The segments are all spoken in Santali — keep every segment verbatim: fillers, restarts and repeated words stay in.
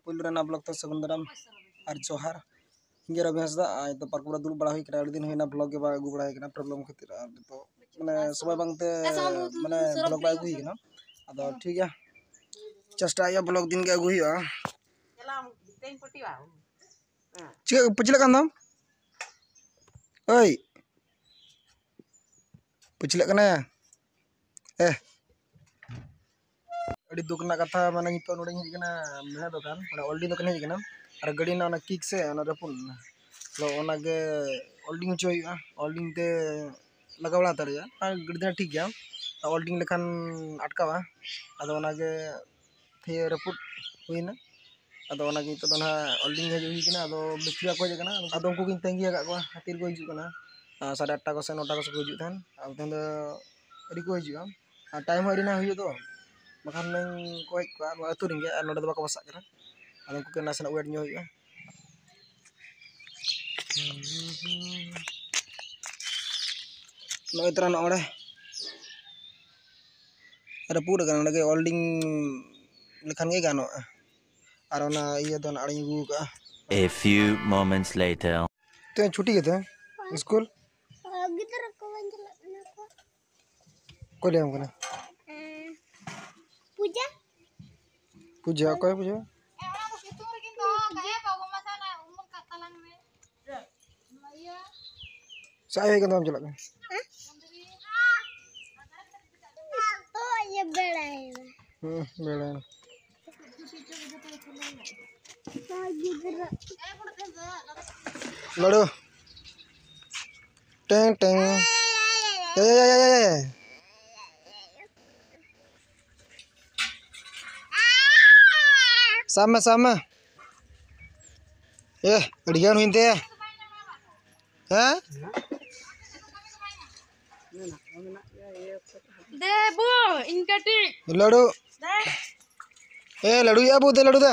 ᱯᱳᱭᱞᱳ ᱨᱮᱱᱟᱜ ᱵᱞᱚᱜ ᱛᱮ ᱥᱟᱹᱜᱩᱱ ᱫᱟᱨᱟᱢ ᱟᱨ ᱡᱚᱦᱟᱨ᱾ ᱤᱧ ᱜᱮ ᱨᱚᱵᱤ ᱦᱟᱸᱥᱫᱟ, ᱟᱨ ᱱᱤᱛᱚᱜ ᱯᱟᱨᱠ ᱨᱮ ᱫᱩᱲᱩᱵ ᱵᱟᱲᱟ ᱦᱩᱭ ᱠᱟᱱᱟ᱾ ᱟᱹᱰᱤ ᱫᱤᱱ ᱦᱩᱭᱱᱟ ᱵᱞᱚᱜ ᱜᱮ ᱵᱟᱝ ᱟᱹᱜᱩ ᱵᱟᱲᱟ ᱦᱩᱭ ᱠᱟᱱᱟ, ᱯᱨᱚᱵᱞᱮᱢ ᱠᱷᱟᱹᱛᱤᱨ᱾ ᱟᱨ ᱱᱤᱛᱚᱜ ᱢᱟᱱᱮ ᱥᱚᱢᱚᱭ ᱵᱟᱝᱛᱮ ᱢᱟᱱᱮ ᱵᱞᱚᱜ ᱵᱟᱭ ᱟᱹᱜᱩ ᱦᱩᱭ ᱠᱟᱱᱟ᱾ ᱟᱫᱚ ᱴᱷᱤᱠ ᱜᱮᱭᱟ, ᱪᱮᱥᱴᱟᱭ ᱦᱩᱭᱩᱜᱼᱟ ᱵᱞᱚᱜ ᱫᱤᱱ ᱜᱮ ᱟᱹᱜᱩ ᱦᱩᱭᱩᱜᱼᱟ᱾ ᱪᱮᱫ ᱯᱟᱹᱪᱷᱞᱟᱹᱜ ᱠᱟᱱ ᱛᱟᱢ? ᱳᱭ, ᱯᱟᱹᱪᱷᱞᱟᱹᱜ ᱠᱟᱱᱟᱭᱟ᱾ ᱮ, ᱟᱹᱰᱤ ᱫᱩᱠ ᱨᱮᱱᱟᱜ ᱠᱟᱛᱷᱟ, ᱢᱟᱱᱮ ᱱᱤᱛᱚᱜ ᱱᱚᱰᱮᱧ ᱦᱮᱡ ᱟᱠᱟᱱᱟ ᱢᱮᱬᱦᱮᱫ ᱫᱚᱠᱟᱱ, ᱚᱸᱰᱮ ᱚᱞᱰᱤᱝ ᱫᱚᱠᱟᱱ ᱦᱮᱡ ᱟᱠᱟᱱᱟ᱾ ᱟᱨ ᱜᱟᱹᱰᱤ ᱨᱮᱱᱟᱜ ᱚᱱᱟ ᱠᱤᱠ ᱥᱮ ᱚᱱᱟ ᱨᱟᱹᱯᱩᱫ ᱮᱱᱟ᱾ ᱟᱫᱚ ᱚᱱᱟᱜᱮ ᱚᱞᱰᱤᱝ ᱦᱚᱪᱚ ᱦᱩᱭᱩᱜᱼᱟ᱾ ᱚᱞᱰᱤᱝ ᱛᱮ ᱞᱟᱜᱟᱣ ᱵᱟᱲᱟ ᱦᱟᱛᱟᱲ ᱦᱩᱭᱩᱜᱼᱟ᱾ ᱟᱨ ᱜᱟᱹᱰᱤ ᱫᱚ ᱴᱷᱤᱠ ᱜᱮᱭᱟ, ᱚᱞᱰᱤᱝ ᱞᱮᱠᱷᱟᱱ ᱟᱴᱠᱟᱣᱟ᱾ ᱟᱫᱚ ᱚᱱᱟᱜᱮ ᱛᱷᱤᱭᱟᱹ ᱨᱟᱹᱯᱩᱫ ᱦᱩᱭᱱᱟ᱾ ᱟᱫᱚ ᱚᱱᱟᱜᱮ ᱱᱤᱛᱚᱜ ᱫᱚ ᱱᱟᱦᱟᱜ ᱚᱞᱰᱤᱝ ᱦᱮᱡ ᱦᱩᱭ ᱠᱟᱱᱟ᱾ ᱟᱫᱚ ᱢᱤᱥᱛᱨᱤ ᱵᱟᱠᱚ ᱦᱮᱡ ᱟᱠᱟᱱᱟ, ᱟᱫᱚ ᱩᱱᱠᱩ ᱜᱤᱧ ᱛᱟᱺᱜᱤ ᱟᱠᱟᱫ ᱠᱚᱣᱟ, ᱛᱤ ᱨᱮᱠᱚ ᱦᱤᱡᱩᱜ ᱠᱟᱱᱟ᱾ ᱟᱨ ᱥᱟᱲᱮ ᱟᱴᱴᱟ ᱠᱚ ᱥᱮ ᱱᱚᱴᱟ ᱠᱚ ᱥᱮᱫ ᱠᱚ ᱦᱤᱡᱩᱜ ᱛᱟᱦᱮᱱ᱾ ᱟᱨ ᱛᱮᱦᱮᱧ ᱫᱚ ᱟᱹᱰᱤ ᱠᱚ ᱦᱤᱡᱩᱜᱼᱟ, ᱟᱨ ᱴᱟᱭᱤᱢ ᱦᱚᱸ ᱟᱹᱰᱤ ᱱᱟᱜ ᱦᱩᱭᱩᱜ ᱫᱚ, ᱵᱟᱠᱷᱟᱱ ᱢᱟᱧ ᱠᱚᱭᱮᱫ ᱠᱚᱣᱟ ᱱᱚᱣᱟ ᱟᱹᱛᱩ ᱨᱮᱱ ᱜᱮ, ᱟᱨ ᱱᱚᱰᱮ ᱫᱚ ᱵᱟᱠᱚ ᱵᱟᱥᱟᱜ ᱠᱟᱱᱟ᱾ ᱟᱫᱚ ᱩᱱᱠᱩ ᱜᱮ ᱱᱟᱥᱮᱱᱟᱜ ᱣᱮᱴ ᱧᱚᱜ ᱦᱩᱭᱩᱜᱼᱟ᱾ ᱱᱚᱜᱼᱚᱭ ᱛᱚᱨᱟ ᱱᱚᱜᱼᱚᱰᱮ ᱨᱟᱹᱯᱩᱫ ᱟᱠᱟᱱᱟ, ᱚᱸᱰᱮ ᱜᱮ ᱚᱞᱰᱤᱝ ᱞᱮᱠᱷᱟᱱ ᱜᱮ ᱜᱟᱱᱚᱜᱼᱟ᱾ ᱟᱨ ᱚᱱᱟ ᱤᱭᱟᱹ ᱫᱚ ᱱᱟᱜ ᱤᱧ ᱟᱹᱜᱩ ᱟᱠᱟᱫᱼᱟ᱾ A few moments later. ᱛᱮᱦᱮᱧ ᱪᱷᱩᱴᱤ ᱜᱮᱛᱮ ᱥᱠᱩᱞ? ᱜᱤᱫᱽᱨᱟᱹ ᱠᱚ ᱵᱟᱝ ᱪᱟᱞᱟᱜ ᱠᱟᱱᱟ ᱠᱚ᱾ ᱚᱠᱚᱭ ᱞᱟᱹᱭᱟᱢ ᱠᱟᱱᱟ? ᱯᱩᱡᱟ᱾ ᱯᱩᱡᱟ, ᱚᱠᱚᱭ ᱯᱩᱡᱟ? ᱥᱟᱭ ᱦᱩᱭ ᱠᱟᱱ ᱛᱟᱢ ᱪᱟᱞᱟᱜ ᱠᱟᱱᱟ᱾ ᱛᱚ ᱤᱭᱟᱹ ᱵᱮᱲᱟᱭᱮᱱᱟ᱾ ᱦᱩᱸ, ᱵᱮᱲᱟᱭᱮᱱᱟ᱾ ᱞᱟᱹᱰᱩ᱾ ᱴᱮᱝ, ᱴᱮᱝ᱾ ᱮ, ᱮ, ᱮ, ᱮ, ᱮ᱾ ᱥᱟᱵ ᱢᱮ, ᱥᱟᱵ ᱢᱮ᱾ ᱮ, ᱟᱹᱰᱤ ᱜᱟᱱ ᱦᱩᱭᱮᱱ ᱛᱟᱭᱟ᱾ ᱦᱮᱸ? ᱫᱮᱵᱩ, ᱤᱧ ᱠᱟᱹᱴᱤᱡ᱾ ᱞᱟᱹᱰᱩ᱾ ᱫᱮ᱾ ᱮ, ᱞᱟᱹᱰᱩᱭᱟ ᱵᱚ, ᱫᱮ, ᱞᱟᱹᱰᱩ ᱫᱮ᱾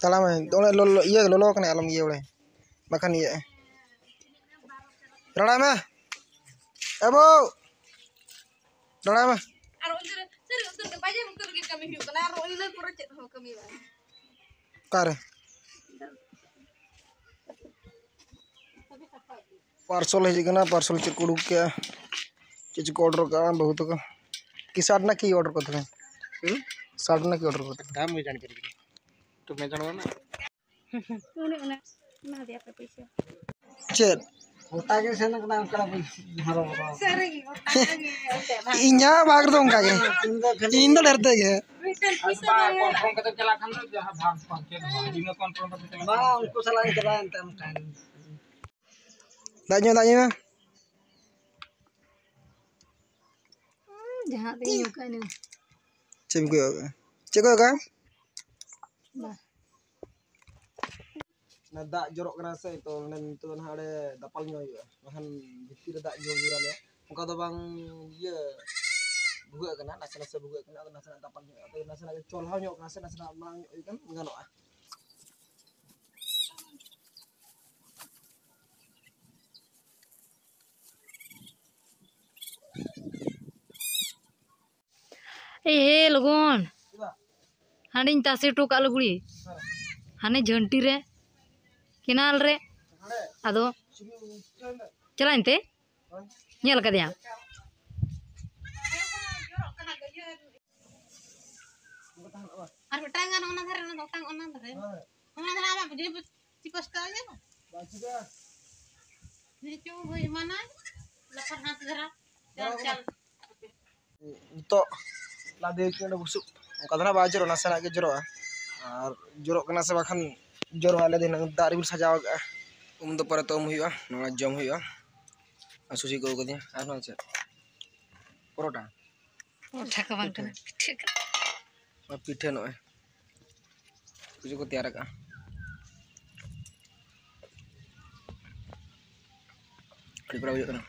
ᱛᱟᱲᱟᱢᱟᱭ, ᱚᱱᱟ ᱞᱚᱞᱚ, ᱤᱭᱟᱹ ᱞᱚᱞᱚ ᱠᱟᱱᱟ, ᱟᱞᱚᱢ ᱤᱭᱟᱹ ᱵᱟᱲᱟᱭᱟ, ᱵᱟᱠᱷᱟᱱ ᱤᱭᱟᱹᱜᱼᱟ᱾ ᱨᱚᱲᱟᱭ ᱢᱮ, ᱮ ᱵᱟᱹᱵᱩ, ᱨᱚᱲᱟᱭ ᱢᱮ᱾ ᱵᱟᱡᱟᱨ ᱩᱛᱟᱹᱨ ᱜᱮ ᱠᱟᱹᱢᱤ ᱦᱩᱭᱩᱜ ᱠᱟᱱᱟ, ᱟᱨ ᱤᱱᱟᱹ ᱯᱚᱨᱮ ᱪᱮᱫ ᱦᱚᱸ ᱠᱟᱹᱢᱤ ᱵᱟᱝ᱾ ᱚᱠᱟᱨᱮ? ᱯᱟᱨᱥᱚᱞ ᱦᱮᱡ ᱟᱠᱟᱱᱟ, ᱯᱟᱨᱥᱚᱞ ᱪᱮᱫ ᱠᱚ ᱩᱰᱩᱠ ᱠᱮᱜᱼᱟ, ᱪᱮᱫ ᱪᱮᱫ ᱠᱚ ᱚᱰᱟᱨ ᱠᱟᱜᱼᱟ ᱵᱟᱹᱦᱩ ᱛᱟᱠᱚ᱾ ᱠᱤ ᱥᱟᱨᱴ ᱱᱟ ᱠᱤ ᱚᱰᱟᱨ ᱠᱚ ᱛᱟᱦᱮᱸ? ᱦᱩᱸ? ᱥᱟᱨᱴ ᱱᱟ ᱠᱤ ᱚᱰᱟᱨ ᱠᱚ ᱛᱟᱦᱮᱸ? ᱫᱟᱢ ᱦᱩᱭ ᱡᱟᱱ ᱠᱟᱹᱨᱤ᱾ ᱛᱚ ᱢᱮ ᱡᱟᱱ ᱢᱟᱱᱟ᱾ ᱩᱱᱤ ᱚᱱᱟ, ᱚᱱᱟ ᱦᱟᱛᱟᱣ ᱯᱮ ᱯᱩᱭᱥᱟᱹ᱾ ᱪᱮᱫ? ᱜᱚᱴᱟ ᱜᱮ ᱥᱮᱱ ᱠᱟᱱᱟ ᱚᱱᱠᱟ ᱦᱚᱨᱚ ᱵᱚᱨᱚ᱾ ᱥᱟᱹᱨᱤ ᱜᱮ, ᱜᱚᱴᱟ ᱜᱮ ᱚᱱᱛᱮ ᱱᱟᱜ᱾ ᱤᱧᱟᱹᱜ ᱵᱷᱟᱜᱽ ᱫᱚ ᱚᱱᱠᱟ ᱜᱮ᱾ ᱤᱧ ᱫᱚ ᱠᱷᱟᱹᱞᱤ ᱤᱧ ᱫᱚ ᱰᱷᱮᱨ ᱛᱮ ᱜᱮ᱾ ᱢᱤᱫᱴᱮᱱ ᱯᱩᱭᱥᱟᱹ ᱵᱟᱝ ᱮᱢ ᱠᱟᱛᱮ ᱪᱟᱞᱟᱜ ᱠᱷᱟᱱ ᱫᱚ ᱡᱟᱦᱟᱸ ᱵᱷᱟᱜᱽ ᱯᱟᱱᱛᱮ ᱫᱚ ᱵᱟᱝ, ᱤᱧ ᱫᱚ ᱠᱚᱱᱯᱷᱟᱨᱢ ᱠᱟᱛᱮ ᱪᱟᱞᱟᱜ ᱵᱟᱝ, ᱠᱷᱟᱱ ᱩᱱᱠᱩ ᱥᱟᱞᱟᱜ ᱤᱧ ᱪᱟᱞᱟᱜᱼᱟ ᱮᱱᱛᱮ ᱚᱱᱠᱟ᱾ ᱫᱟᱜ ᱧᱩ, ᱫᱟᱜ ᱧᱩ ᱢᱮ᱾ ᱡᱟᱦᱟᱸ ᱛᱤᱧ ᱧᱩ ᱠᱟᱜ ᱤᱧ᱾ ᱪᱮᱫ ᱮᱢ ᱠᱚᱭᱚᱜ ᱠᱟᱜᱼᱟ? ᱪᱮᱫ ᱠᱚᱭᱚᱜ ᱠᱟᱜᱼᱟ? ᱵᱟ᱾ ᱚᱱᱟ ᱫᱟᱜ ᱡᱚᱨᱚᱜ ᱠᱟᱱᱟ ᱥᱮ, ᱛᱚ ᱚᱸᱰᱮ ᱱᱤᱛᱚᱜ ᱫᱚ ᱱᱟᱦᱟᱜ ᱚᱸᱰᱮ ᱫᱟᱯᱟᱞ ᱧᱚᱜ ᱦᱩᱭᱩᱜᱼᱟ, ᱵᱟᱠᱷᱟᱱ ᱵᱷᱤᱛᱤᱨ ᱨᱮ ᱫᱟᱜ ᱧᱚᱜ ᱧᱩᱨ ᱟᱞᱮᱭᱟ᱾ ᱚᱱᱠᱟ ᱫᱚ ᱵᱟᱝ ᱤᱭᱟᱹ ᱵᱷᱩᱜᱟᱹᱜ ᱠᱟᱱᱟ, ᱱᱟᱥᱮ ᱱᱟᱥᱮ ᱵᱷᱩᱜᱟᱹᱜ ᱠᱟᱱᱟ, ᱟᱫᱚ ᱱᱟᱥᱮᱱᱟᱜ ᱫᱟᱯᱟᱞ ᱧᱚᱜ, ᱟᱫᱚ ᱱᱟᱥᱮᱱᱟᱜ ᱜᱮ ᱪᱚᱞᱦᱟᱣ ᱧᱚᱜ ᱠᱟᱱᱟ ᱥᱮ, ᱱᱟᱥᱮᱱᱟᱜ ᱢᱟᱲᱟᱝ ᱧᱚᱜ ᱦᱩᱭ ᱠᱟᱱ ᱜᱟᱱᱚᱜᱼᱟ᱾ ᱮ ᱦᱮ ᱞᱚᱜᱚᱱ, ᱦᱟᱸᱰᱮᱧ ᱛᱟᱥᱮ ᱦᱚᱴᱚ ᱠᱟᱜ ᱞᱩᱜᱽᱲᱤ ᱦᱟᱱᱮ ᱡᱷᱟᱹᱱᱴᱤ ᱨᱮ, ᱠᱮᱱᱟᱞ ᱨᱮ᱾ ᱟᱫᱚ ᱪᱟᱞᱟᱜ ᱮᱱᱛᱮ ᱧᱮᱞ ᱠᱟᱫᱮᱭᱟᱢ᱾ ᱟᱨ ᱢᱤᱫᱴᱟᱝ ᱜᱟᱱ ᱚᱱᱟ ᱫᱷᱟᱨᱮ, ᱚᱱᱟ ᱫᱚ ᱚᱴᱟᱝ, ᱚᱱᱟ ᱫᱷᱟᱨᱮ᱾ ᱦᱮᱸ᱾ ᱚᱱᱟ ᱫᱷᱟᱨᱮ ᱟᱢᱟᱜ ᱵᱩᱡᱷᱟᱹᱣ ᱪᱤᱯᱚᱥ ᱠᱟᱜ ᱦᱩᱭᱩᱜᱼᱟ᱾ ᱵᱟᱝ ᱪᱤᱠᱟᱹᱜᱼᱟ᱾ ᱱᱤᱪᱩ ᱦᱩᱭ ᱮᱢᱟᱱᱟ, ᱞᱟᱯᱷᱟᱨ ᱦᱟᱛ ᱫᱷᱟᱨᱟ᱾ ᱪᱟᱞ, ᱪᱟᱞ᱾ ᱱᱤᱛᱚᱜ ᱞᱟᱫᱮ ᱦᱩᱭᱩᱜ ᱠᱟᱱᱟ ᱵᱩᱥᱩᱵ, ᱚᱱᱠᱟ ᱫᱚ ᱱᱟᱜ ᱵᱟᱭ ᱡᱚᱨᱚᱜᱼᱟ, ᱱᱟᱥᱮᱱᱟᱜ ᱜᱮ ᱡᱚᱨᱚᱜᱼᱟ᱾ ᱟᱨ ᱡᱚᱨᱚᱜ ᱠᱟᱱᱟ ᱥᱮ ᱵᱟᱠᱷᱟᱱ ᱡᱚᱨᱚᱜᱼᱟ, ᱟᱞᱮ ᱫᱚ ᱦᱤᱱᱟᱹᱝ ᱫᱟᱜ ᱨᱮᱵᱚᱱ ᱥᱟᱡᱟᱣ ᱠᱟᱜᱼᱟ᱾ ᱩᱢ ᱫᱚ ᱯᱚᱨᱮ ᱛᱮ ᱩᱢ ᱦᱩᱭᱩᱜᱼᱟ, ᱱᱚᱣᱟ ᱡᱚᱢ ᱦᱩᱭᱩᱜᱼᱟ᱾ ᱟᱨ ᱥᱩᱡᱤ ᱠᱚ ᱟᱹᱜᱩ ᱠᱟᱫᱤᱧᱟ, ᱟᱨ ᱱᱚᱣᱟ ᱪᱮᱫ? ᱯᱚᱨᱚᱴᱟ᱾ ᱯᱚᱨᱚᱴᱟ ᱠᱚ ᱵᱟᱝ ᱠᱟᱱᱟ, ᱯᱤᱴᱷᱟᱹ ᱠᱟᱱᱟ᱾ ᱟᱨ ᱯᱤᱴᱷᱟᱹ ᱱᱚᱜᱼᱚᱭ ᱠᱤᱪᱷᱩ ᱠᱚ ᱛᱮᱭᱟᱨ ᱟᱠᱟᱜᱼᱟ᱾ ᱟᱹᱰᱤ ᱵᱟᱲᱟ ᱵᱩᱡᱷᱟᱹᱜ ᱠᱟᱱᱟ᱾